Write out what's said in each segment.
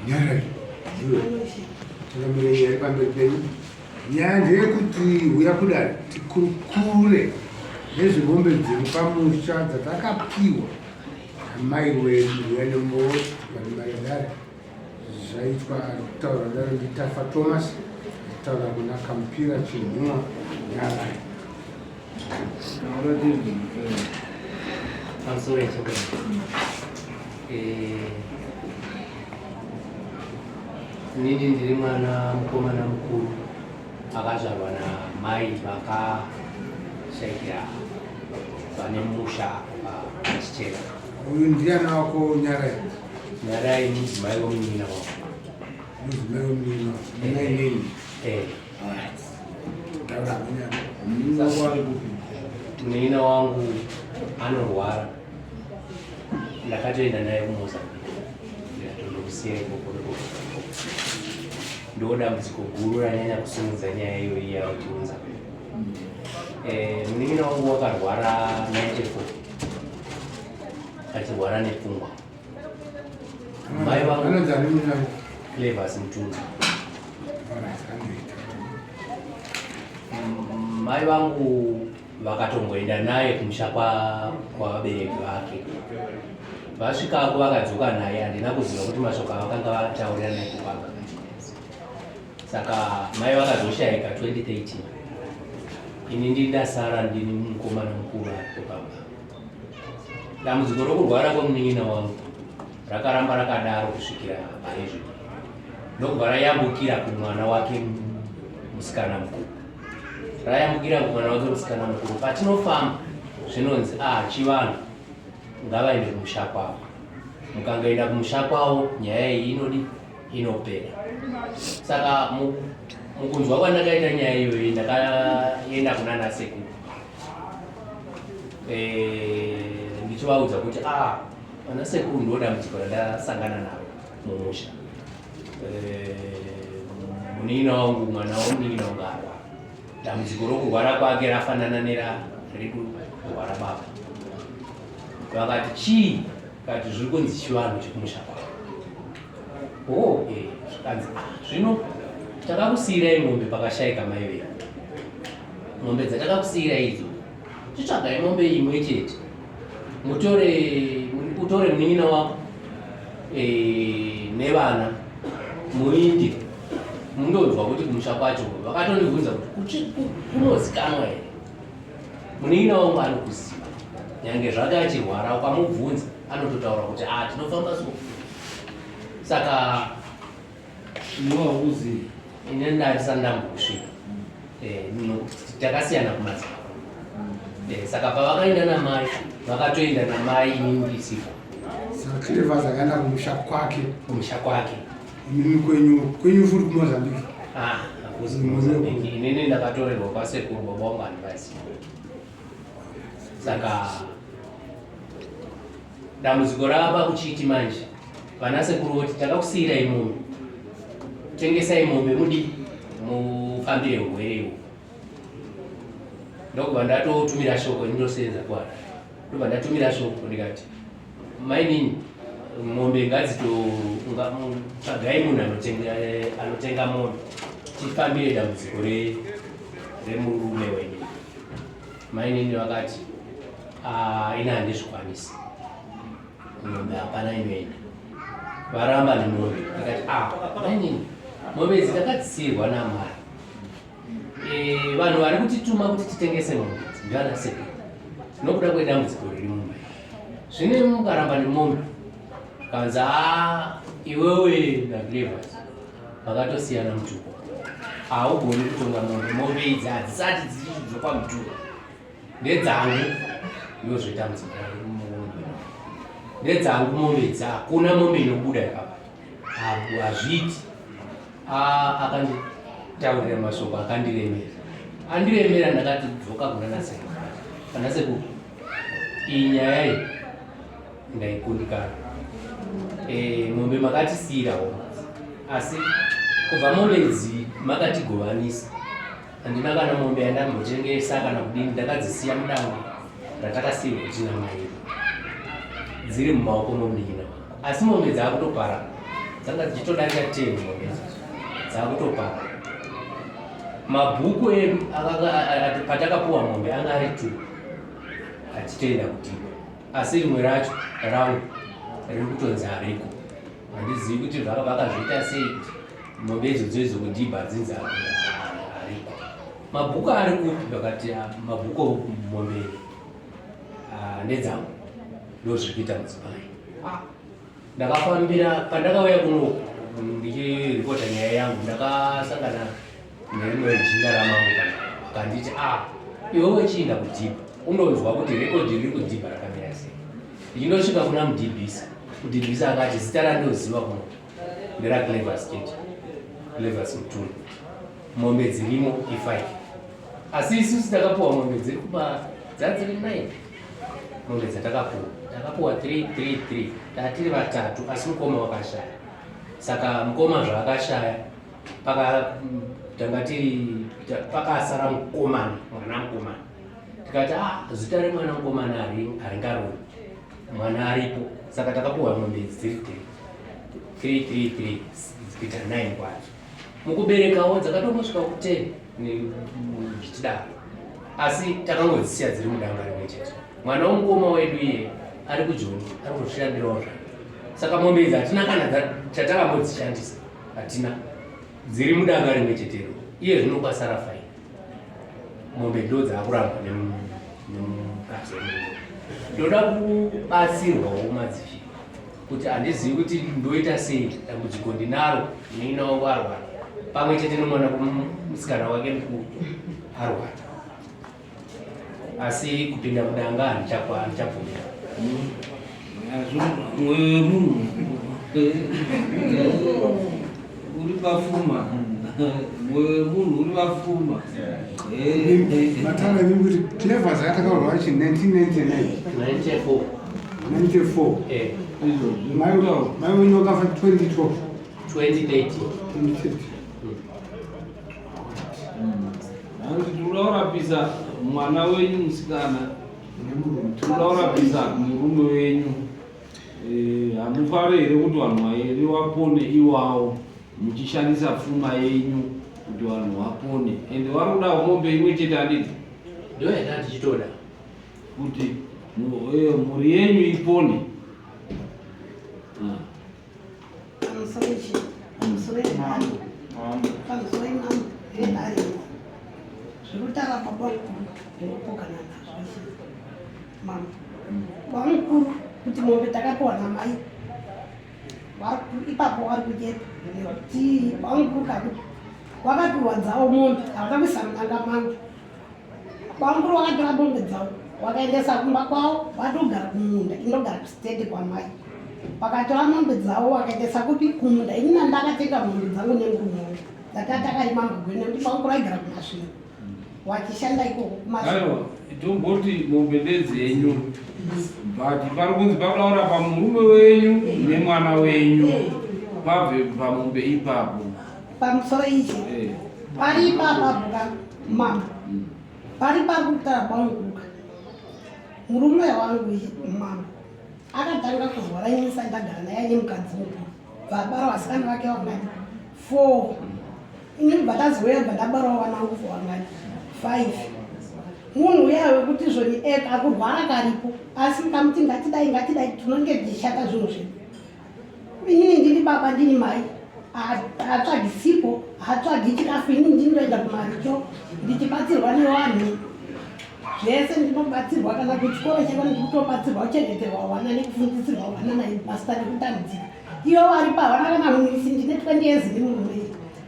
Nyarai iwe changamire nyaya iri pamberi penyu. Nyaya ndeyekuti huya kudare tikurukure nezvemombe dziri pamusha dzatakapiwa namai wedu huya nembo vanemari dare zvaitwa ari kutaura dare nditafa Thomas kutaura kuna Kampira Chinhuwa Nyarai. Pamusoro yechokwadi. Eh, inini ndiri mwana mukomana mukuru akazvarwa namai vakashaikira vane musha pachichera. Uyu ndiana wako Nyarai? Nyarai mudzimai wemunin'ina wangu. Mudzimai wemunin'ina wako. Mai nini? Eh. Munin'ina wangu anorwara ndakatoenda naye kumozambique ndikatonomusiya ikoko ndo dambudziko guru ranyanya kusimudza nyaya iyoyi yautiunza eh, munin'ina wangu wakarwara 94 achirwara nepfungwa mai vangu Clevers Mutundu mai vangu vakatomboenda naye kumusha kwavabereki vake vasvikako vakadzoka naye handina kuziva kuti mashoko avakanga vataurira naye kupanga saka mai vakazoshaika 2013 ini ndindasara ndini mukomana mukuru aripo pamba Dambudziko rokurwara kwemunin'ina wangu rakaramba rakadaro kusvikira parizvino, ndokubva rayambukira kumwana wake musikana mukuru. Rayambukira kumwana wake musikana mukuru, patinofamba zvinonzi ah, chivanhu ngavaende kumusha kwavo. Mukangoenda kumusha kwavo nyaya iyi inodi inopera. Saka mukunzwa kwandakaita nyaya iyoyi ndakaenda kunana sekuru Eh, ndichivaudza kuti ah vana sekuru ndo dambudziko randasangana naro mumusha eh, munin'ina wangu mwana womunin'ina wangu arwara dambudziko rokurwara kwake rafanana nera riri kurwara baba vakati chii kati zviri kunzi chivanhu chekumusha kwavo oh, eh, zvikanzi ah, zvino takakusiyirai mombe pakashaika mai vedu Mombe dzatakakusiira idzo chitsvagai mombe imwe chete mutore utore munin'ina wako e, nevana muinde mundonzwa kuti kumusha kwacho vakatondibvunza kuti kunozikanwa here munin'ina wangu anokuziva nyange zvake achirwara ukamubvunza anototaura kuti a ah, tinofamba so saka Iwe hauzivi. Ini ndandisati ndambosvika. Eh, takasiyana kumadzibaba. Eh, saka pavakaenda namai vakatoenda namai ini ndisipo. Saka Clevers akaenda kumusha kwake. Kumusha kwake. Imimi kwenyu kwenyu futi kuMozambique. Ah, hakusi kuMozambique. Inini ndakatorerwa kwasekuru baba wangu handivazivi. Saka Dambudziko rava pakuchiti manje vana sekuru voti takakusiirai mombe, tengesai mombe mudi mufambire urwere ihwo. Ndokubva ndatotumira shoko ini ndosenza kuHarare, ndobva ndatumira shoko ndikati mainini mombe ngadzito tsvagai munhu anotenga anotenga mombe tifambire dambudziko remurume wenyu. Mainini vakati ah, ini handizvikwanisi, mombe hapana inoenda, varamba nemombe. Ndikati ah, mainini mombe idzi takadzisiyirwa namwari. Eh, vanhu vari kutituma kuti titengese mombe idzi ndivana sekuru nokuda kwedambudziko riri mumba zvino mukaramba nemombe kanzi ah, iwewe naGlevers Makatosiyana mutupo. Haugoni kutonga mombe. Mombe idzi hadzisati dzichibva kwamutupo. Ndedzangu. Ndozvoita mudzimai mombe. Ndedzangu mombe idzi. Hakuna mombe inobuda ipapa. Hazviiti. Akanditaurira mashoko akandiremera. Andiremera ndakati dzoka kuna nasekuru. Pana sekuru. Iyi nyaya iyi ndaikundikana e, mombe makatisiira homa asi kubva mombe idzi makatigovanisa handina kana mombe yandambotengesa kana kudini ndakadzisiya mudango ratakasiirwa kutina mai dziri mumaoko momunin'ina wangu asi mombe dzaakutopara Dzanga dzichitodarika 10 mombe idzodzo dzakutopaka. Mabhuku edu patakapuwa mombe anga ari 2 achitoenda kudhibha, asi rimwe racho rangu riri kutonzi hariko. Handizivi kuti vakazviita sei kuti mombe idzodzo idzo kudhibha dzinzi hariko. Mabhuku ari kupi? Vakati mabhuku mombe ndedzangu, ndozviri kuita mudzimai. Ndakafambira pandakauya kuno ndichiripota nyaya yangu, ndakasangana nerimwe jinda ramambo kana akanditi, a iwe wechiinda kudhibha unonzwa kuti rekodhi riri kudhibha rakamira sei. Ndichindosvika kuna mudhibhisa, kudhibhisa akati zita randoziva kuno nderaClevers chete, Clevers Mutunu, mombe dzirimo i5, asi isusu takapuwa mombe dziri kuma dzadziri 9. Mombe dzatakapuwa, takapuwa 3 3 3, tatiri vatatu, asi mukoma wakashaya. Saka mukoma zvaakashaya, paka tanga tiri pakasara mukomana, mwana mukomana. Tikati ah, zita remwana mukomana haringaroni, mwana aripo. Saka takapuwa mombe dziri 3 3 3 kuita 9 kwacho. Mukuberekawo dzakatombosvika ku 10 zvichidaro, asi takangodzisiya dziri mudanga rimwe chete. Mwana womukoma wedu iye ari kujoni, ari kuzvishandirawo zvake. Saka mombe idzi hatina kana chatakambodzishandisa, hatina, dziri mudanga rimwe chetero. Iye zvino kwasara fai mombe ndo dzaakurambwa nemukadzi wemurume. Ndoda kubatsirwawo madzishe, kuti handizivi kuti ndoita sei. Dambudziko ndinaro, munin'ina wangu arwara pamwe chete nomwana musikana wake mukuru arwara, asi kupinda mudanga handichabvumira. Mwoyo wemunhu uri pafuma, mwoyo wemunhu uri pafuma. Mataura imi kuti Clevers akataurwa achi 1999? 94. 94. Eh. Mai wenyu wakafa 2012? 2013. 2013. Hanzi tinoda kurapisa mwana wenyu musikana, tinoda kurapisa murume wenyu. Hamufari here kuti vanhu vairi vapone iwawo muchishandisa pfuma yenyu kuti vanhu vapone? Ende vari kuda mombe imwe chete, handiti? Ndo yatanga tichitoda. Kuti mhuri yenyu ipone. Ah. Pamusoro mambo, pamusoro mambo vedare, zviri kutaura baba mukuru ndinopokana nazvo mambo. Baba mukuru kuti mombe takapiwa namai ipapo vari kujepa, nekuti baba mukuru kakuti wakapiwa dzavo mombe havana kuisa munanga mangu. Bamukuru wakatora mombe dzavo wakaendesa kumba kwavo, vatogara kumunda, inogara kusitende kwamai. Vakatora mombe dzavo wakaendesa kupi? Kumunda. Ini nandakatenga mombe dzangu nemurume wangu dzatatakarima mugweni, nekuti bamukuru aigara kuMasvingo wachishanda ikoko kuMasvingo. Aiwa, tomboti mombe ndedzenyu, but pari kunzi pakuda kurapa murume wenyu nemwana wenyu pabve pamombe ipapo. Pamusoro ichi pari ipapapo ka mambo, pari pari kutaura bamukuru, murume wangu mambo akatanga kurwara ini ndisati ndagara naye, aine mukadzi mukuru, bvabara vasikana vake vangani? Four. Ini bva tazouya, bva ndabarawo vana vangu fo vangani? Five. Munhu uya wekuti zvoni eka akurwara karipo, asi mukamuti ngatidai ngatidai, tinonge tichishata zvinhu zvedu. Inini ndini baba, ndini mai, haatsvagi sipo, haatsvagi chikafu. Inini ndinoenda kumaricho ndichibatsirwa nevanhu zvese, ndinobatsirwa kana kuchikoro cheko, ndikutobatsirwa kuchengeterwa vana nekufundisirwa vana naipasta nekutambudzika. Ivo varipo havana kana musi. Ndine 20 years nemurume,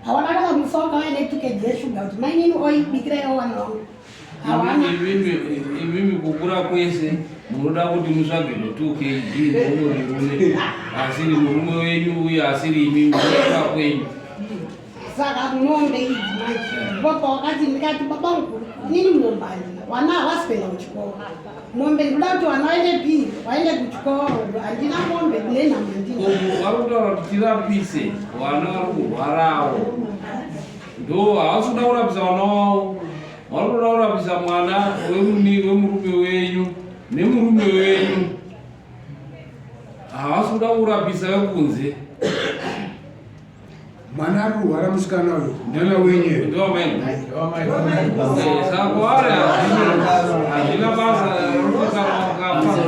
hawana kana musi wakauya netukeji yeshuga kuti mainini oibikiraiwo vana vangu, hawana. Imimi kukura kwese munoda kuti mutsvage no 2 kg neumwe murume asiri murume wenyu uye asiri imimi, kukura kwenyu? Saka mombe idzi manje ndipo pawakati, ndikati, baba mukuru, inini mombe handina, vana havasi kuenda kuchikoro. Mombe ndinoda kuti vana vaende piri, vaende kuchikoro. Handina mombe, nenhamo handina. Uku vari kutaura kuti tirapise vana vari kurwarawo, ndo havasi kuda kurapisa vana wavo, vari kuda kurapisa mwana wemurume wenyu nemurume wenyu, havasi kuda kurapisa vekunze. Mwana ari kurwara musikana uyu mwana wenyu here? Saka kwaari hazvina basa rinokafa.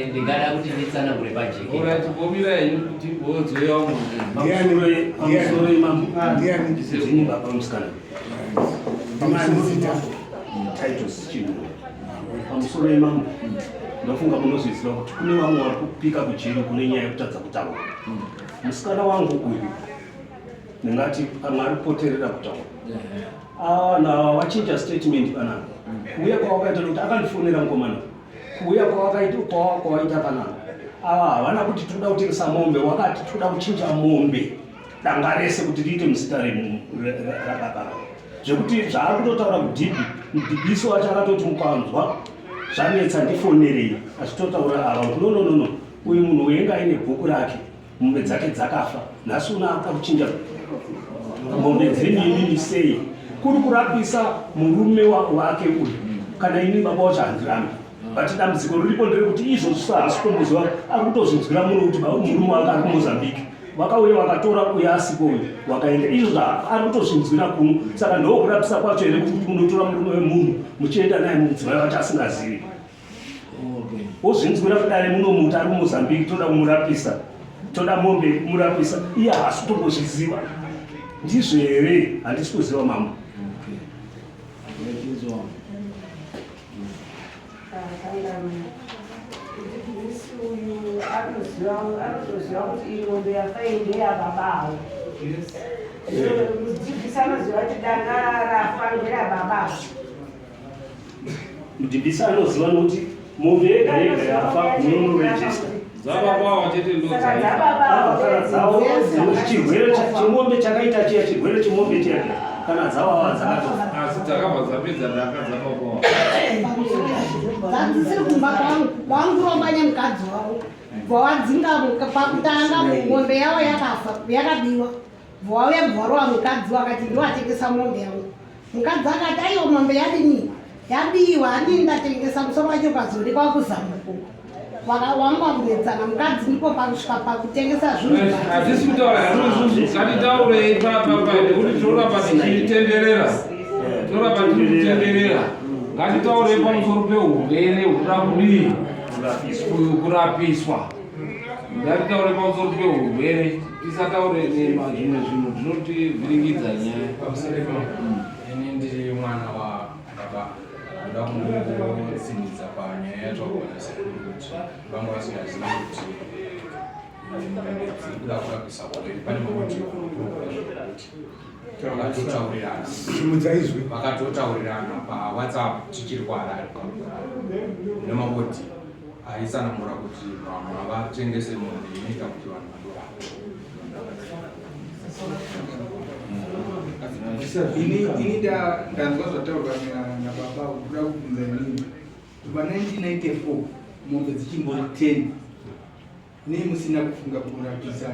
Ndingada kuti nditsanangure pajeke. Ndiani? Baba musikana. Ndiani zita? Titus Chinhu. Pamusoro imambo, ndofunga munozviziva kuti kune vamwe vari kupika kujeri kune nyaya yekutadza kutaura. Musikana wangu uyu ndingati pamwe ari kupoterera kutaura. Ava wachinja statement panapa. Kuuya kwawakaita, nokuti akandifonera mukomana, kuuya kwawakaita, kwawaita panapa, ava havana kuti toda kutengesa mombe, wakati toda kuchinja mombe danga rese kuti riite muzita rababa. Zvekuti zvaari kutotaura kudhibhi, mudhibhiso wacho akatoti mukanzwa zvanetsa ndifonerei, achitotaura ava kuti no, no, no, no, uyu munhu uyenga aine bhuku rake, mombe dzake dzakafa, nhasi una akuda kuchinja mombe dzenyu inini sei? Kuri kurapisa murume wake uyu. Kana ini baba wacho handirambi, but dambudziko riripo nderekuti izvozvo haasi kutomboziva, ari kutozvinzwira muno kuti murume wake ari kuMozambique, vakauya vakatora uyo asipo, uyu wakaenda. Izvozvo ari kutozvinzwira kuno. Saka ndokurapisa kwacho here, kuti munotora murume wemunhu muchienda naye, mudzimai wacho asingazivi, wozvinzwira kudare munomuti ari kuMozambique, toda kumurapisa, toda mombe yekumurapisa, iye haasi kutombozviziva? Ndizvo here? Handisi kuziva, mambo. Musi uyu anoziva, anotoziva kuti iyi mombe yafa iyi ndeyababa avo. Mudzidzisi anoziva kuti danga rafa nderababa avo. Mudhibhisi anoziva nokuti mombe yega yega yafa munonorejista. Dzababa chete ndo. Saka dzababa avo. Kana dzavo, chirwere chemombe chakaita chiya, chirwere chemombe chiya, kana dzavava dzakatofa. Asi dzakabva dzapedza danga dzababa. Dzadzisiri kumba kwangu, vanguromba nemukadzi wavo, bvawadzinga pakutanga. Mombe yavo yakafa, yakabiwa, bvawauya, bvarova mukadzi, wakati ndiwatengesa mombe yangu. Mukadzi akati aiwa, mombe yadini, yabiwa, handini ndatengesa. Musoro wacho ukazoonekwa kuzambuko, wanga wakunetsana mukadzi, ndipo pakusvika pakutengesa zvinhu. Hatisi kutaura izvozvo, ngatitaurei papapa nekuti tinoramba tichitenderera, tinoramba tiri kutenderera. Ngatitaurei pamusoro peurwere hunoda kudii? Kurapiswa. Ngatitaure pamusoro peurwere, tisataure zvimwe zvinhu zvinotivhiringidza nyaya. Pamusoro ipapo, ini ndiri mwana wababa, ndoda kungotsinhidza panyaya yataurwa nasekuru kuti vanga vasingazivi kuti mombe dziri kuda kurapisa urwere. Pane maaudio anoprova zvekuti vakatotaurirana. Simudza izwi. Vakatotaurirana paWhatsApp tichiri kuHarare nemaaudio aitsanangura kuti vanhu havatengese mombe inoita kuti vanhu vandorapa. Ini ndanzwa zvataurwa nababa. Kuda kubvunza inini, kubva 1994 mombe dzichimbori 10, nei musina kufunga kurapisa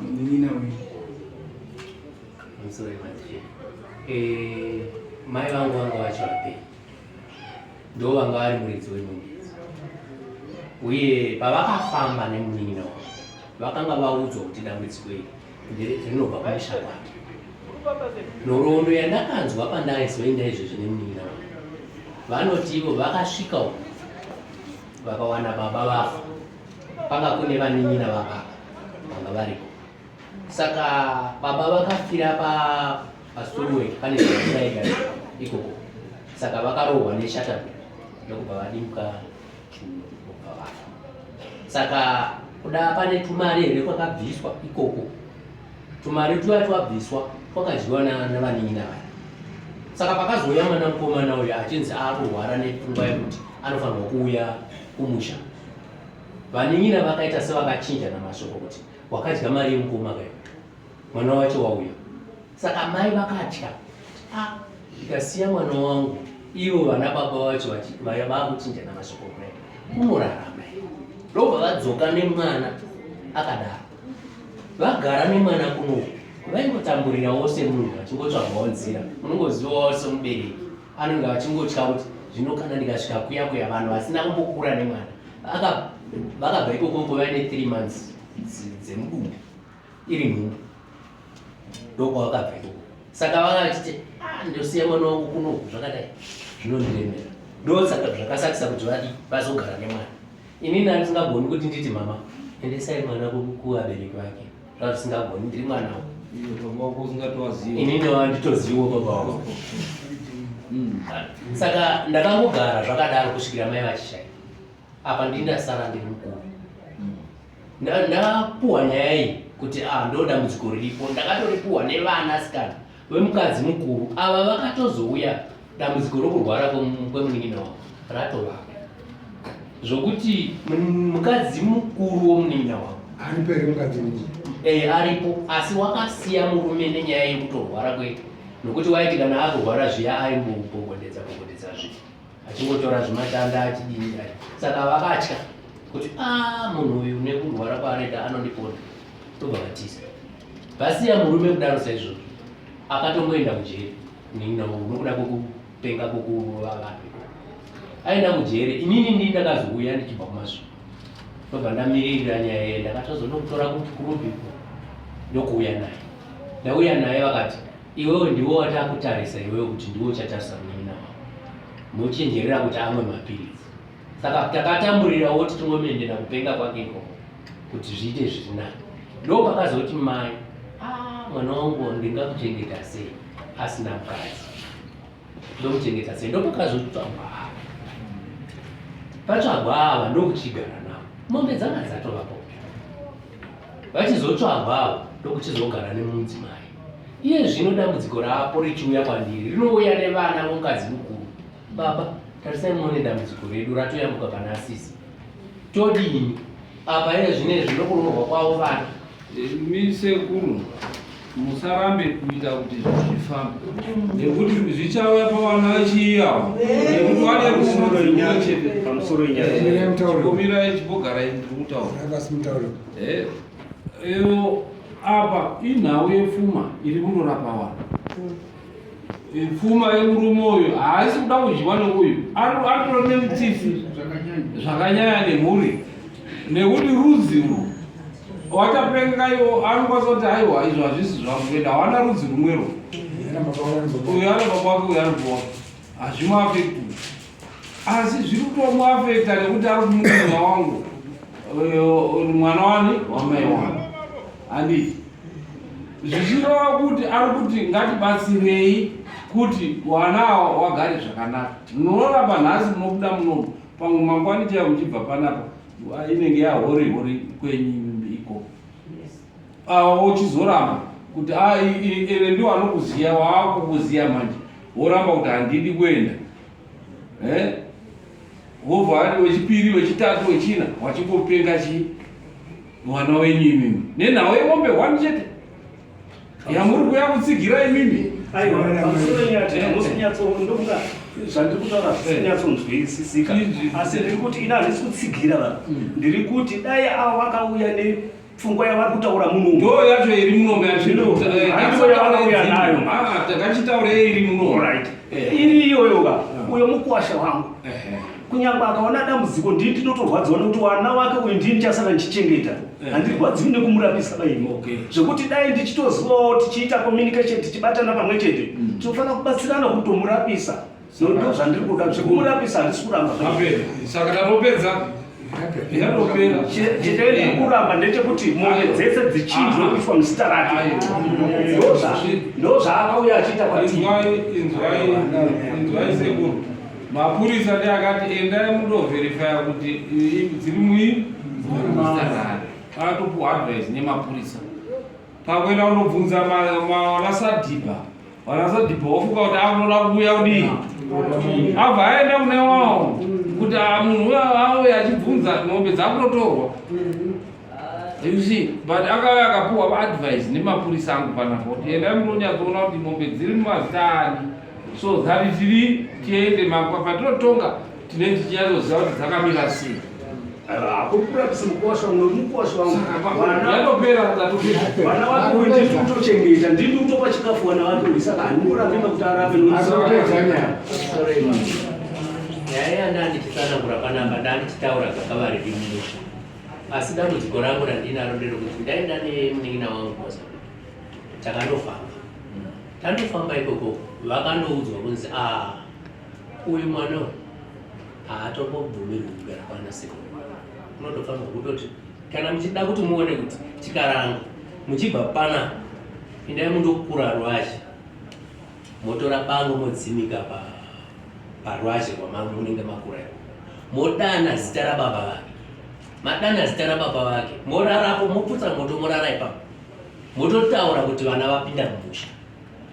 munin'ina wenyu? Pamusoro yemadzishe, mai vangu vanga vacho vapenyu, ndo vanga vari muridzi wemombe idzi, uye pavakafamba nemunin'ina wavo vakanga vaudzwa kuti dambudziko iri rinobva kumusha kwake. Nhoroondo yandakanzwa pandaizoenda izvezvi nemunin'ina wangu, vanoti ivo vakasvika uku vakawana baba vafa, panga kune vanin'ina vababa vanga variko. Saka baba vakafira pastonework, pane zvavasaida ikoko, saka vakarohwa neshatabhiri ndokubva vadimbuka chiuno, ndokubva vafa. Saka kuda pane tumari here kwakabviswa ikoko, tumari tuya twabviswa twakadyiwa navanin'ina vaya. Saka pakazouya mwana mukomana uyu achinzi akurwara nepfungwa yekuti anofanirwa kuuya kumusha, vanin'ina vakaita sevakachinjana mashoko kuti wakadya mari yemukoma kayo, mwana wacho wauya. Saka mai vakatya, a ndikasiya mwana wangu, ivo vana baba vacho vakuchinjana mashoko kudai, kunorarama here? Ndobva vadzoka nemwana akadaro, vagara nemwana kunoku, vaingotamburirawo semunhu vachingotsvagawo nzira. Unongozivawo semubereki anenge achingotya kuti zvino kana ndikasvika kuya kuya, vanhu vasina kumbokura nemwana. Vakabva ikoko vaine 3 months dzemudumbu. iri nhumbu ndokwavakabva ikoko saka vanga vachiti ah, ndosiya mwana wangu kunoku zvakadai zvinondiremera ndosaka zvakasakisa kuti vadi vazogara nemwana inini andisingagoni kuti nditi mama endesai mwana kuvabereki vake zvazvisingagoni ndiri mwana inini wanditoziwo baba wako hmm. saka ndakangogara zvakadaro kusvikira mai vachishaya apa ndini ndasara ndiri mukuru ndapuwa nyaya iyi kuti ah ndo dambudziko riripo ndakatoripuwa nevana sikana vemukadzi mukuru ava vakatozouya dambudziko rokurwara kwemunin'ina wavo ratovako zvokuti mukadzi mukuru womunin'ina wavo aripo here mukadzi mukuru eh aripo asi wakasiya murume nenyaya yekutorwara kwe nokuti waiti kana akurwara zviya aimbogogodedza gogodedza zviya achingotora zvimatanda achidini saka vakatya kuti a ah, munhu uyu nekurwara kwaanoita anondipona tobva vatiza vasiya murume kudaro saizvozvo akatomboenda kujeri nokuda kwekupenga kwokurova vanhu ikoko aenda kujeri inini ndii ndakazouya ndichibva kumasvingo ndobva ndamiririra nyaya iye ndakatozonomutora kurubiko ndokuuya naye ndauya naye vakati Iwewe ndiwe watakutarisa iwewe kuti ndiwe uchatarisa munin'ina wako. Mochenjerera kuti amwe mapiritsi. Saka takatamburirawo kuti tingomuendera kupenga kwake ikoko kuti zviite zviri nani. Ndo pakazoti mai, ah, mwana wangu ndingakuchengeta sei asina mukadzi. Ndokuchengeta sei? Ndopakazotsvagwa ava. Patsvagwa ava ndokuchigara navo. Mombe dzanga dzatovapo. Vachizotsvagwa ava ndokuchizogara nemudzimai. Iye zvino dambudziko raapo richiuya kwandiri rinouya nevana vomukadzi mukuru. Baba, tarisai muone dambudziko redu ratoyambuka pana sisi. Todini? Apa iye zvino izvi nokuroorwa kwavo vana. Imi sekuru musarambe kuita kuti zvinhu zvifambe nekuti zvichauya pavana vechiiyawo nekuti vane rudo chete. Pamusoro inyaya. Chimbomirai chimbogarai ndiri kutaura. Eh, Eyo apa inhau yepfuma iri kundorapa vanhu. Eh, pfuma yemurume uyu haasi kuda kudyiwa neuyu aritori nemutsifi zvakanyanya nemhuri nekuti rudzi urwu wachapenga iwo anokwanisa kuti aiwa izvo hazvisi zvangu kuenda hawana rudzi rumwerwo uyu ana baba wake uyu ana baba wake hazvimuafekti asi zviri kutomuafekta nekuti ari kumunin'ina wangu eh, mwana wani wamai wangu handiti zvichireva kuti ari kuti ngatibatsirei kuti wana awa wagare zvakanaka munorapa nhasi munobuda munomu pamwe mangwani chaivo muchibva panapa inenge yahori hori kwenyu ikoko awa wochizoramba kuti ah, ende ndiwo anokuziya waakukuziya manje woramba kuti handidi kuenda eh? wobva ari wechipiri wechitatu wechina wachingopenga chii mwana wenyu imimi nenhau yemombe one chete yamuri kuya kutsigira imimi zvandiri kutaura zvisinyatsonzwisisika asi ndiri kuti ini handisi kutsigira vanhu mm. ndiri kuti dai avo vakauya pfungwa yavari kutaura muno ndo yacho iri muno yavanouya nayo ah, takachitaura iri muno right eh. iri iyoyo ka ah. uyo mukuwasha wangu kunyange akaona dambudziko ndini ndinotorwadziwa nekuti wana wake uyu ndini ndichasara ndichichengeta eh. handirwadziwi nekumurapisa baini zvekuti dai ndichitozivawo tichiita communication tichibatana pamwe chete mm. tinofanira kubatsirana kutomurapisa Ndo zvandiri kuda zvekumurapisa handisi kuramba. Saka tatopedza. Yatopera. Chendiri kuramba ndechekuti mombe dzese dzichinjwe kuiswa muzita rake. Ndo zvaakauya achiita kwatiri. Inzwai, inzwai, inzwai sekuru. Mapurisa ndiye akati endai mundoverifya kuti dziri mui muzita rake. Akatopuwa advice nemapurisa. Pakuenda kunobvunza vanasadhibha vanasadhibha vofunga kuti akunoda kuuya kudii abva aenda kune wawo kuti ah, munhu uya auya achibvunza mombe dzakutotorwa you see but akauya akapuwa advice nemapurisa angu panapa kuti endai munonyatsoona kuti mombe dziri mumazita ani so that tiri tiende patinotonga tinenge tichinyatsoziva kuti dzakamira sei hakurapisa mukwasha wangu mukwasha wangu yatopera vana vake uyu ndini kutochengeta ndini kutopa chikafu vana vake uyu saka handimborambi kuti arape nyaya yandandichitsanangura panapa ndandichitaura gakava riri mumusha. Asi dambudziko rangu randinaro nderekuti ndaenda nemunin'ina wangu kuMozambique, takandofamba tandofamba ikoko, vakandoudzwa kunzi a ah, uyu mwana uyu haatombobvumirwi kugara kwana sekuru. Unotofanirwa kutoti kana muchida kuti muone kuti chikaranga muchibva pana indai mundokura rwazhe, motora bango modzimika pa parwazhe rwamunenge makura ikoko, modana zita rababa vake, madana zita rababa vake, morarapo, moputsa moto, morara ipapo, mototaura kuti vana vapinda mumusha.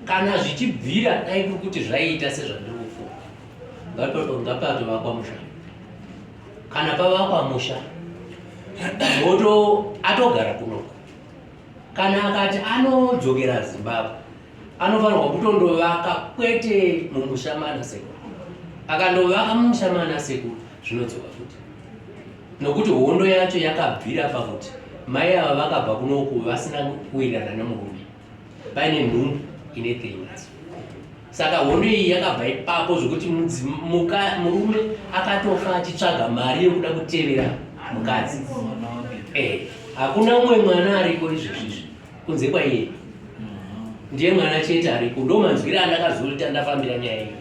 Kana zvichibvira, dai kuri kuti zvaiita sezvandiri kufunga, ngapatovakwa musha. Kana pavakwa musha, moto atogara kunoko. Kana akati anodzokera Zimbabwe, anofanirwa kutondovaka kwete mumusha maana sekuru. Akandovaka mumusha maana sekuru, zvinodzoka futi, nokuti hondo yacho yakabvira pakuti mai ava vakabva kunoku vasina kuwirirana nemurume, paine nhumbu ine 3 months. Saka hondo iyi yakabva ipapo, zvekuti murume akatofa achitsvaga mari yokuda kutevera mukadzi. Hakuna umwe mwana ariko izvezvizvi kunze kwaiye, ndiye mwana chete ariko. Ndo manzwiro andakazoita ndafambira nyaya iyi,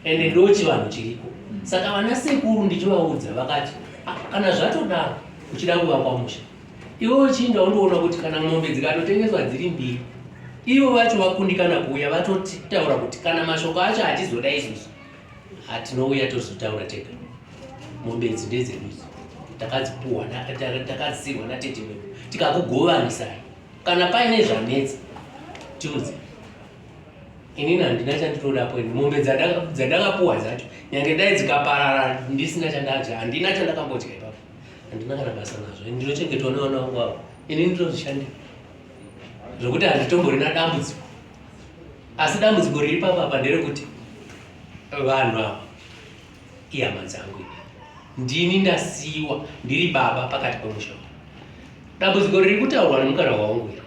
ende ndo chivanhu chiriko. Saka vana sekuru ndichivaudza vakati, "Ah, kana zvatodaro uchida kuvakwa musha, iwe uchiinda undoona kuti kana mombe dzikatotengeswa dziri mbiri, ivo vacho vakundikana kuuya, vatotaura kuti kana mashoko acho achizoda isusu hatinouya, tozotaura tega. Mombe idzi ndedzedu idzi, takadzipuhwa, takadzisirwa natete wedu, tikakugovanisai. Kana paine zvanetsa tiudze." Inini handina chandinodapo ini. Mombe dzandakapuhwa dzacho, nyange dai dzikaparara ndisina chandadya, handina chandakambodya ipapo, handina kana basa nazvo. Ini ndinochengetwa nevana vangu avo, ini ndinozvishandira zvokuti handitomborina dambudziko. Asi dambudziko riri papapa nderekuti vanhu ava ihama dzangu, ini ndini ndasiyiwa ndiri baba pakati pemusha wangu. Dambudziko riri kutaurwa nemukana wangu iri,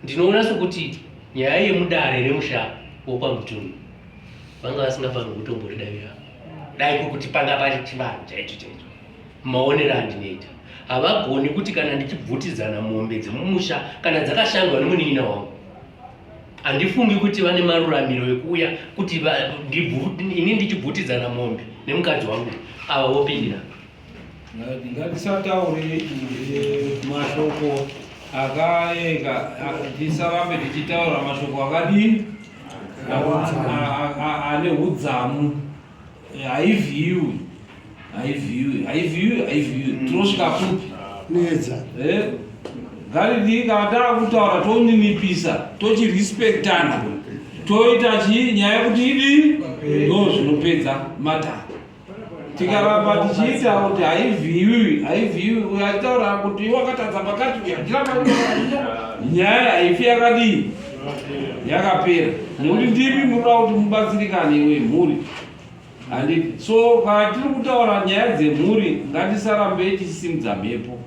ndinoona sokuti nyaya yemudare remusha wokwaMutunhu vanga vasingafanirwi kutomboridavira, dai kuri kuti panga pari chivanhu chaicho chaicho. Maonero andinoita, havagoni kuti kana ndichibvutidzana mombe dzemumusha kana dzakashandwa nemunin'ina wangu, handifungi kuti vane maruramiro ekuuya kuti ini ndichibvutidzana mombe nemukadzi wangu, ava vopindira. Ngatisataure mashoko akaeka, tisarambe tichitaura mashoko akadii ane udzamu. Haivhiyiwi, haivhiyiwi, haivhiyiwi, haivhiyiwi, tinosvika kupi? Nedza. Ngaridii kana taakutaura toninipisa, tochirespektana, toita chii nyaya yekuti idii, ndo zvinopedza matare. Tikaramba tichiita kuti haivhiyiwi, haivhiyiwi, uyo achitaura kuti iwe wakatadza pakati, uyo achiramba, nyaya haifi yakadii yakapera, nekuti ndimi munoda kuti mubatsirikane iwe mhuri, handiti? So kana tiri kutaura nyaya dzemhuri, ngatisarambei tichisimudza mhepo,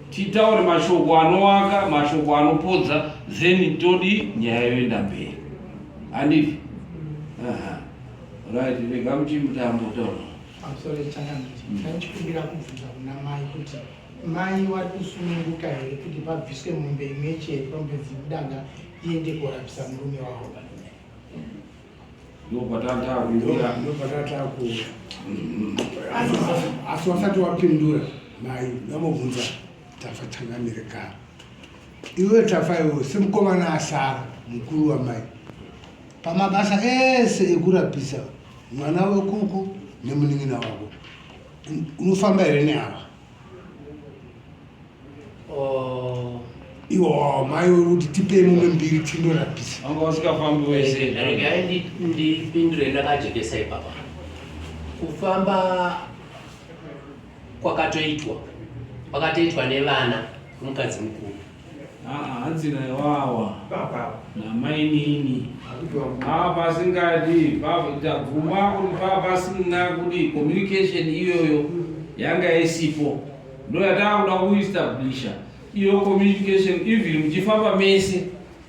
titaure mashoko anovaka, mashoko anopodza, then todi nyaya yoenda mberi, handiti? Aha. Right, rega muchimutambo taura. Pamusoro changamire, ndaichikumbira kubvunza kuna mai kuti mai vari kusununguka here kuti pabviswe mombe imwe chete pamombe dzemudanga iende korapisa murume wavo? Ndopatatakuuya. Ndopatatakuuya. Asi wasati wapindura mai, ndamobvunza Tafa changamire ka. Iwe Tafa, iwe semukomana asara mukuru wamai, pamabasa ese ekurapisa mwana wekuku nemunin'ina wako, unofamba here neava? Oh. Iwo mai uri kuti tipei mombe mbiri tindorapisa. Vanga vasingafambi wese. Regai ndipindure ndakajekesa ipapa. Kufamba kwakatoitwa, kwakatoitwa nevana vemukadzi mukuru. Hanzi naiwawa namainini pasingadi tabvuma kuti paa pasina kuti communication iyoyo yanga isipo, ndo yataakuda kuestablisha iyo communication, even muchifamba mese,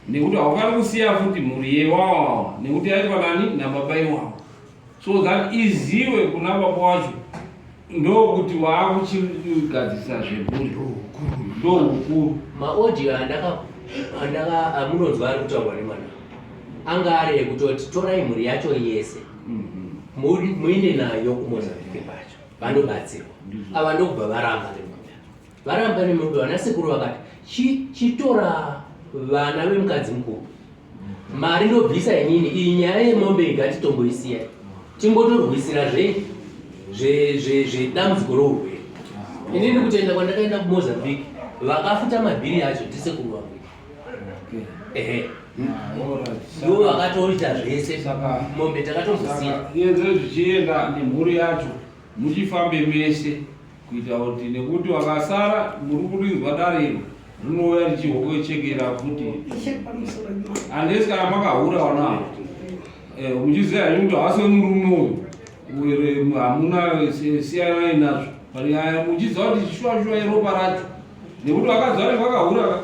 nekuti haufani kusiya futi mhuri yewawawa, nekuti yaitwa nani? Nababa iwawa, so that iziwe kuna baba wacho. Ndokuti waakuchigadzirisa zvemhuri ndoukuru. Maaudio andaka andaka amunonzwa ari kutaurwa nemwana anga ari ekutoti torai mhuri yacho yese muende nayo kuMozambique pacho vandobatsirwa. Ava ndokubva varamba nemombe. Varamba nemombe vana sekuru vakati chitora vana vemukadzi mukuru mari ndobvisa inini iyi nyaya yemombe ngatitomboisiya timbotorwisira zvedambudziko rourwere inini kutenda kwandakaenda kumozambique vakafuta mabhiri acho ndisekuru vangu ehe ndivo vakatoita zvese mombe takatombosiya yezve zvichienda nemhuri yacho muchifambe mese kuita kuti nekuti vakasara muri kurinzwa dare iro rinouya richihokochekera futi handesi kana makahura wana eh, muchiziva henyu kuti haasi wemurume uyu hamuna siyanai nazvo but muchiziva kuti shuwa shuwa iropa racho nekuti vakadzi vanenge vakahura ka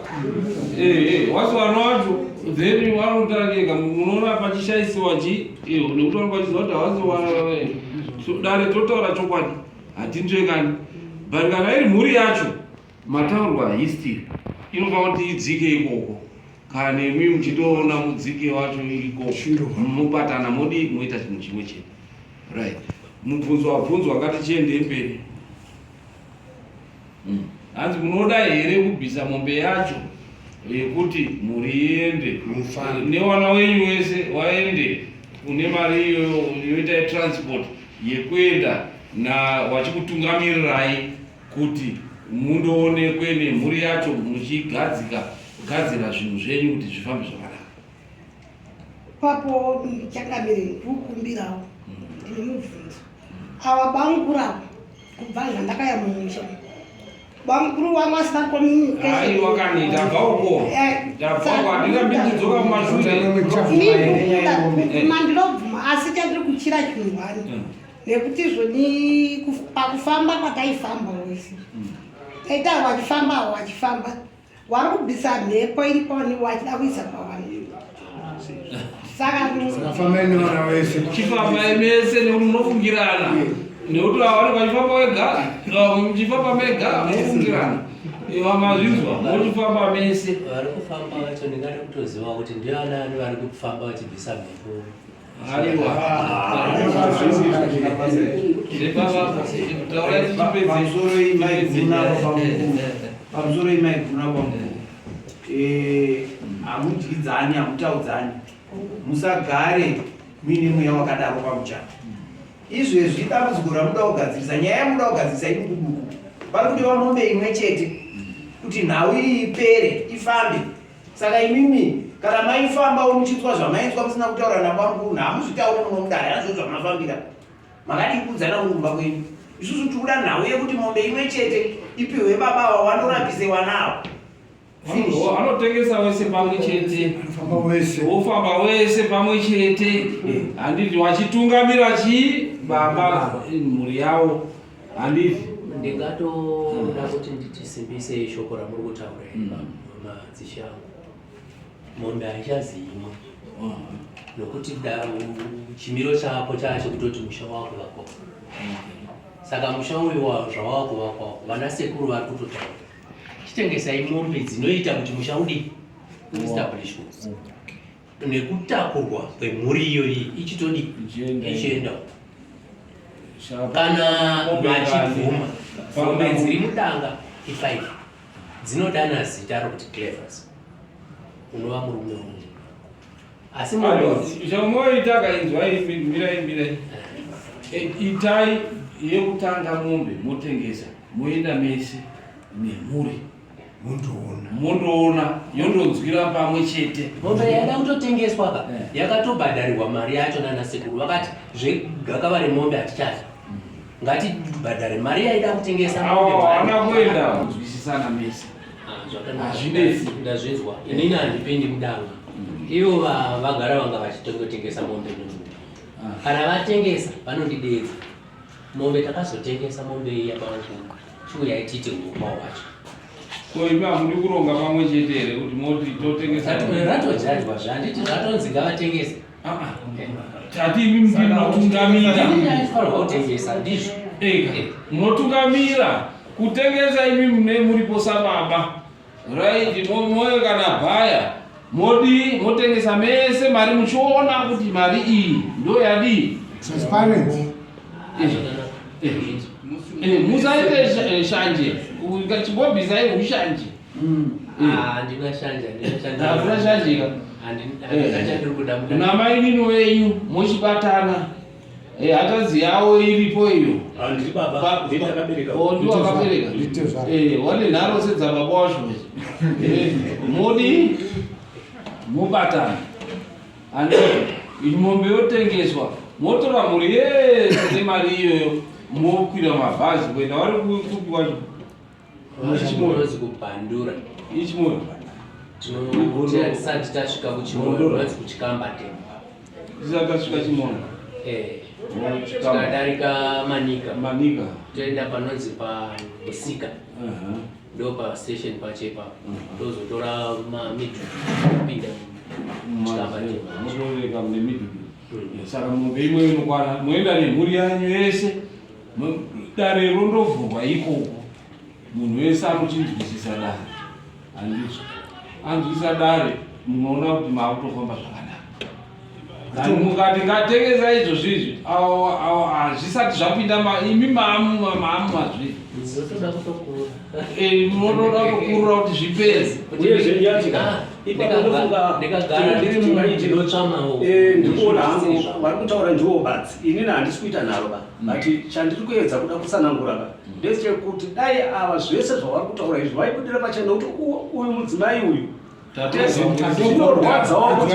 eh, eh, wasi vana wacho then vanotareka munoona pachishaisiwa chi nekuti vanenge vachiziva kuti havasi so dare totaura chokwadi hatinzvekani but kana iri mhuri yacho mataurwa history inofanira kuti idzike ikoko kana nemi muchitoona mudzike wacho ikoko mubatana modii moita chinhu chimwe chete right mubvunzo wabvunzwa ngatichiendei mberi hmm. hanzi munoda here kubvisa mombe yacho yekuti mhuri iende newana wenyu wese waende une mari iyoyo yoita yetransport yekuenda na wachikutungamirirai kuti mundoonekwe nemhuri yacho muchigadzika gadzira zvinhu zvenyu kuti zvifambe zvakanaka. Ipapo changamire ndikukumbirawo ndine mubvunzo. Ava bamukuru ava kubva zvandakaya mumusha bamukuru wangu asina communication. Aiwa kani ndabva uko. Eh, Ndabva uko handirambi ndichidzoka kumashure. Ini ndikubvuma ndinobvuma asi chandiri kuchira chinhu wani nekuti zvoni pakufamba kwataifamba wese taita wachifamba wachifamba wari kubvisa mhepo iri pawani wachida kuisa pawani saka fambai nevana vese chifambai mese nekuti munofungirana nekuti vavanenge vachifamba wega muchifamba mega munofungirana vamazvinzwa mochifamba mese vari kufamba vacho ndingada kutoziva kuti ndianani vari kufamba vachibvisa mhepo Pamusoro imaiguna bamukuru, hamudyidzani, hamutaudzani, musagare muine mweya wakadaro pamuchato. Izvezvi dambudziko ramuda kugadzirisa, nyaya yamuda kugadzirisa iduku duku, pari kudiwa mombe imwe chete kuti nhau iyi ipere ifambe. Saka imimi kana maifambawo muchinzwa zvamainzwa musina kutaura nabamukuru hamuzvitauri muno mudare hazvo zvamafambira. Makadii kuudzana muri kumba kwenyu? Isusu tikuda nhau yekuti mombe imwe chete ipihwe baba ava wandorapise wana ava. Finish. Anotengesa wese pamwe chete. Wofamba wese pamwe chete. Handiti wachitungamira chii baba mhuri yavo. Handiti. Ndingatoda kuti nditisimbise shoko ramuri kutaura iri madzishe angu. Mombe haichazi imwe nokuti chimiro chako chacho kutoti musha wakuvakwa. Saka musha uyu zvawakuvakwa vana sekuru vari kutotaura. Chitengesai mombe dzinoita kuti musha udii? Uestablishwe. Nekutakurwa kwemhuri iyoyi ichitodii? Ichienda. Kana vachibvuma mombe dziri mudanga i5 dzinodana zita rokuti Clevers unova murume wangu asi chamoita kainzwa mirai mirai eh, itai yekutanga mombe motengesa moenda mese nemhuri mondoona mondoona yondonzwira pamwe chete mombe yaida kutotengeswa ka eh. yakatobhadharirwa mari yacho nana sekuru vakati zvegakava remombe hatichadi ngatibhadhare mari yaida kutengesa hawana kuenda kunzwisisana mese ah, hazvinetsi ndazvinzwa inini handipindi mudanga mm. ivo vagara vanga vachitongotengesa mombe nemombe ah. kana vatengesa vanondideedza mombe takazotengesa mombe iya pavangu chiuyai tiite urongwa hwacho ko imi hamudi kuronga pamwe chete here kuti moti totengesa ratojajwa zvanditi zvatonzi ngavatengese ah, ah. Tati imi ndinotungamira. Ini aifanirwa kutengesa ndizvo. Ega munotungamira kutengesa imi mune muripo sababa. Right, moyo kana bhaya modii motengesa mese mari muchiona kuti mari iyi ndo yadii. Transparent. Musaite shanje. Chimbobvisai hushanje. Handina shanje, handina shanje. Hakuna shanje ka. Handina chandiri kuda mudare. Namainini wenyu mochibatana. Eh, hanzvadzi yavo iripo iyo. Handiri baba, ndini ndakabereka. Oh, ndiwe wakabereka. Eh, wane nharo sedzababa wacho. Eh, modi mobatana. Andi mombe yotengeswa, motora mhuri yese nemari iyoyo mokwira mabhazi kuenda vari kupi wacho? Chimoyo kubhandura. Ichimoyo. Tisati tasvika kuchimoyo, kunonzi kuchikamba dam. Tisati tasvika chimoyo. Eh. Tikadarika Manika. Manika. Toenda panonzi paMusika. Ndo pa station pacho ipapo. Tozotora mamidhudhu kupinda muchikamba dam. Motoreka mune midhudhu. Saka mombe imwe inokwana moenda nemhuri yanyu yese. Dare rondovhurwa ikoko. Munhu wese anochinzwisisa dare. Handizvo. Anzwisisa dare munoona kuti maakutofamba zvakanaka. Than mukati ngatengesa izvozvo izvi hazvisati zvapinda imi maamu mazvi. Ndinotoda kutokurura. Munotoda kutokurura kuti zvipere. Uyezve nyatika ipapo ndofunga Ndikagara ndiri munhu ndinotsvamawo. Ndikuona hangu vari kutaura ndiwo badzi inini handisi kuita nharo ba but chandiri kuedza kuda kutsanangura ba ndechekuti dai ava zvese zvavari kutaura izvi vaibudira pachena nekuti uyu mudzimai uyu zvinorwadzawo kuti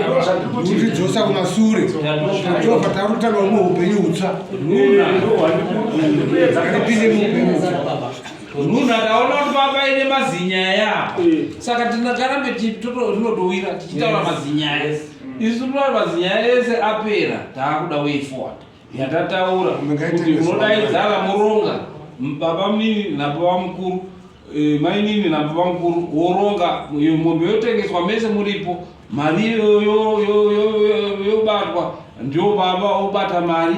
ndozvandiri kuti Kutidzosa kumasure. Tatofa tarutanga umwe upenyu hutsva. Ngatipinde muupenyu hutsva. Munhu akaona kuti baba ine mazinyaya apa saka tinakarambe tinotowira tichitaura mazinyaya isu tinotaura mazinyaya ese apera taakuda way forward yatataura kuti munodaidzana moronga baba munini nababa mukuru mainini nababa mukuru woronga iyo mombe yotengeswa mese muripo mari yobatwa ndio baba obata mari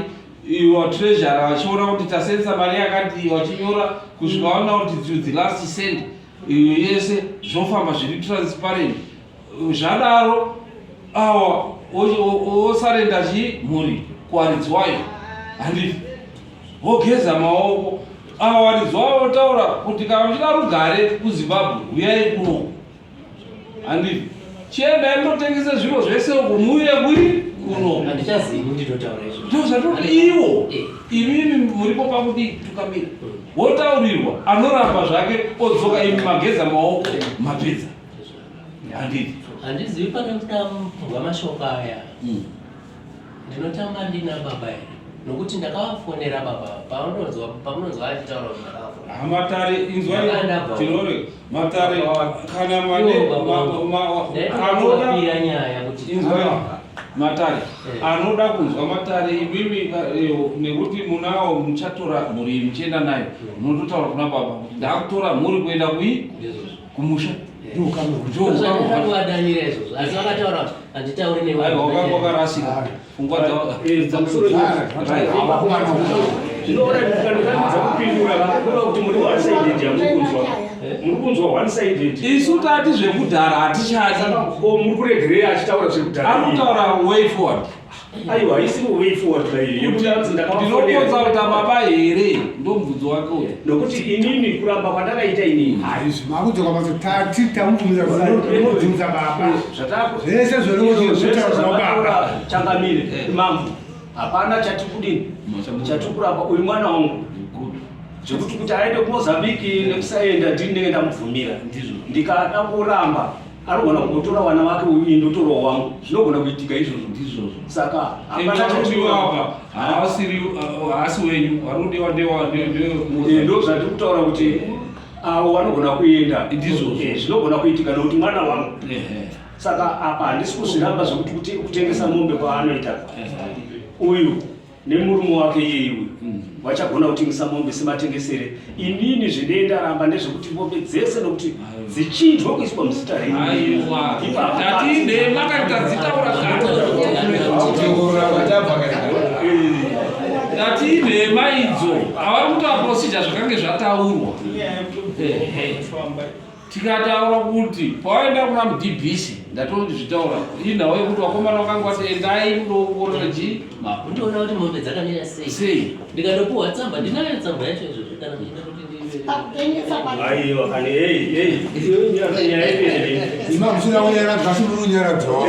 iwo treasurer vachiona kuti tasenza mari yakati vachinyora kusvika vaona kuti to the last cent iyo yese zvofamba zviri transparent. Zvadaro awa osarenda chi mhuri kuvaridzi wayo handiti vogeza maoko awa varidzi wayo votaura kuti kana muchida rugare kuZimbabwe huyai kuno handiti chiendai mutotengese zviro zvese uko muuye kui kuno. Handichazivi ndinotaura izvo. Ndozvatoti ivo imimi muripo pakuti tukamira wotaurirwa anoramba zvake odzoka imi mageza maoko mapedza handiti. Handizivi pane kutambwa mashoko aya. Ndinotamba ndina baba here? Nokuti ndakavafonera baba pamunonzwa achitaura kuti ndakavafonera. Matare inzwai Ndakandabva. tinore matare kana mane Iwo baba wangu. anoda Ndaitokuapira nyaya kuti inzwai matare anoda kunzwa matare imimi nekuti munawo muchatora mhuri iyi muchienda nayo munototaura kuna baba kuti ndakutora mhuri kuenda kui kumusha. Ndozvandakakuvadanira izvozvo asi vakataura kuti handitauri newe. Aiwa, wakarasika. Pfungwa Zvinoona ndikandikandidza kupindura kureva kuti muri one sided yamuri kunzwa. Muri kunzwa one sided. Isu tati zvekudhara hatichadi. O muri kuregerei achitaura zvekudhara? Ari kutaura way forward. Aiwa, haisi way forward ba iyo. Yekuti anzi ndakavafonera. Ndinokonza baba here? Ndomubvunzo wake uyu. Nokuti inini kuramba kwandakaita inini. Haizvi makudzoka mazo tati tamubvunza unobvunza baba. Zvataku Zvese zvauri kutaura baba. Changamire, mambo. Hapana chati kudini? Chati kuramba uyu mwana wangu. Zvekuti kuti aende kuMozambique nekusaenda ndini ndinenge ndamubvumira. Ndikada kuramba anogona kungotora vana vake uyu ini ndotorawo wangu. Zvinogona kuitika izvozvo. Ndizvozvo. Saka hapana Ende chati varikudiwa apa haasi wenyu, varikudiwa ndewa Ndo zvandiri kutaura kuti avo vanogona kuenda. Ndizvozvo. Zvinogona kuitika nekuti mwana wangu. Saka apa handisi kuzviramba zvekuti kuti kutengesa mombe kwaanoita. Uyu nemurume wake iyeyi uyu vachagona kutengesa mombe sematengesere. Inini zvinenge ndaramba ndezvekuti mombe dzese nokuti dzichinjwe kuiswa muzita renyu. Aiwa. Ipapo Tati nhema kana tadzitaura kare. Ndati inhema idzo. Havari kutaura procedure zvakange zvataurwa. Tikataura kuti pawaenda kuna mudhibhisi ndatozvitaura inhau yekuti vakomana vakanga vati endai munoongorora chii Undiona kuti mombe dzakamira sei sei ndikatopuhwa tsamba ndinayo tsamba yacho izvozvi kana muchida kuti ndive Pakutengesa kwacho. Aiwa kani hey hey iyo nyaya ipere. Ima musina kunyaradza asi muri kunyaradzwa.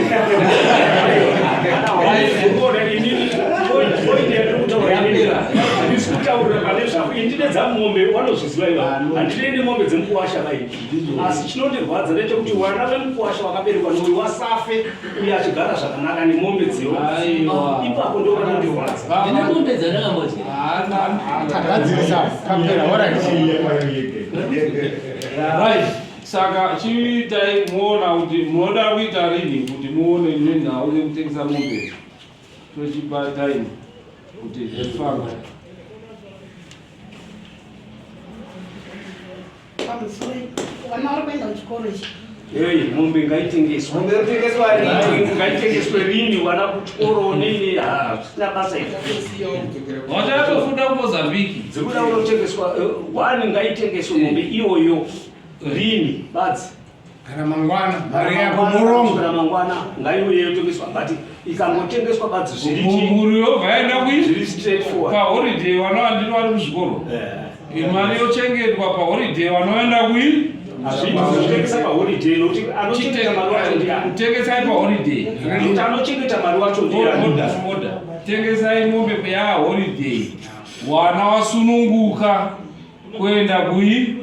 Handisi kutaurira pane zvako ini ndine dzamombe wanozviziva iva handine nemombe dzemukuwasha vai asi chinondirwadza ndechekuti wana vemukuwasha wakaberekwa nouyu wasafe uye achigara zvakanaka nemombe dzewo ipapo ndo panondirwadza ndine mombe dzandakambodya Tagadzirisa tapera alright. Right. Saka chiitai muona kuti munoda kuita rini kuti muone nenhau yekutengesa mombe. Tochipa time kuti zvifambe. Pamusoro vana vari kuenda kuchikoro ichi. Hey, mombe ngaitengeswe. Mombe yotengeswa rini? Ngaitengeswe rini vana kuchikoro nini hazvisina basa izvi. Vachatofunda kuMozambique. Dzikuda kunotengeswa one ngaitengeswe mombe iyoyo rini badzi. Kana mangwana mari yako murongo. Kana mangwana ngaiuye yotengeswa but ikangotengeswa badzi zviri chi Mhuri yobva yaenda kui zviri straight forward. paholiday vana vandini vari kuzvikoro. Mari yochengetwa paholiday vanoenda kui Hazviiti kutengesa paholiday nokuti anochengeta mari wacho ndiani? Tengesai paholiday. Nokuti anochengeta mari wacho ndiani? Order, order. Tengesai mombe yaholiday. Wana wasununguka kuenda kui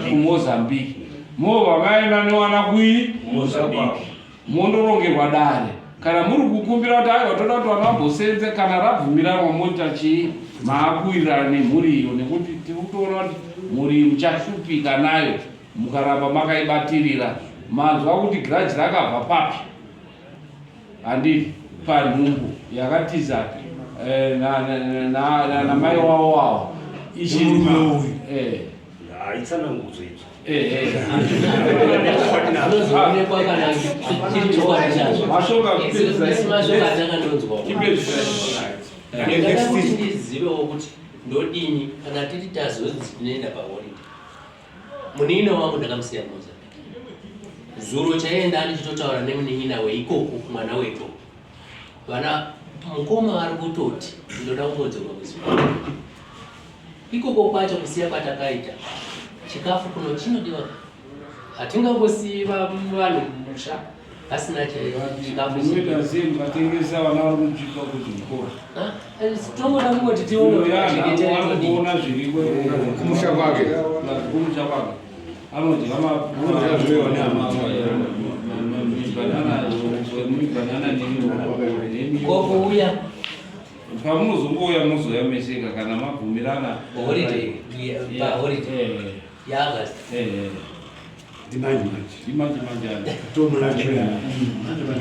kuMozambique. Mobva maenda newana kui Mozambique. Mondorongerwa dare. Kana muri kukumbira kuti aiwa toda kuti vana vambosenze kana rabvumiranwa moita chii maakuwirirana nemhuri iyo nekuti tiri kutoona kuti mhuri iyi muchashupika nayo mukaramba makaibatirira. Manzwa kuti grudge rakabva papi? Handiti panhumbu yakatiza eh, namai wavo wavo ichi eh. Haitsanangudzo idzo. Zvinozoonekwa kana chiri chokwadi chazvo. Mashoka Isi mashoka atakandonzwa. Ndingada kuti ndizivewo kuti ndodini kana tiri tazonzi tinoenda paholiday. Munin'ina wangu ndakamusiya kuMozambique. Zuro chaiye ndandichitotaura nemunin'ina weikoko mwana weikoko. Vana mukoma vari kutoti ndoda kungodzoka kuZimbabwe. Ikoko kwacho kusiya kwatakaita chikafu kuno chinodiwa hatingangosiyi vanhu mumusha vasina chikafu. Munoita sei mukatengesa vana vari kutsvika kuzvikoro? Tongoda kungoti tione kuona zviriko kumusha kwake. Kumusha kwake. Anodya mabhanana nemi. Kokuuya. Pamunozongouya munozouya meseka kana mabvumirana. Holiday, paholiday yaAugust. Ndimanje manje. Ndimanje manje. Tomuna July.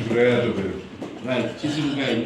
July yatopera. Right, chisimukai.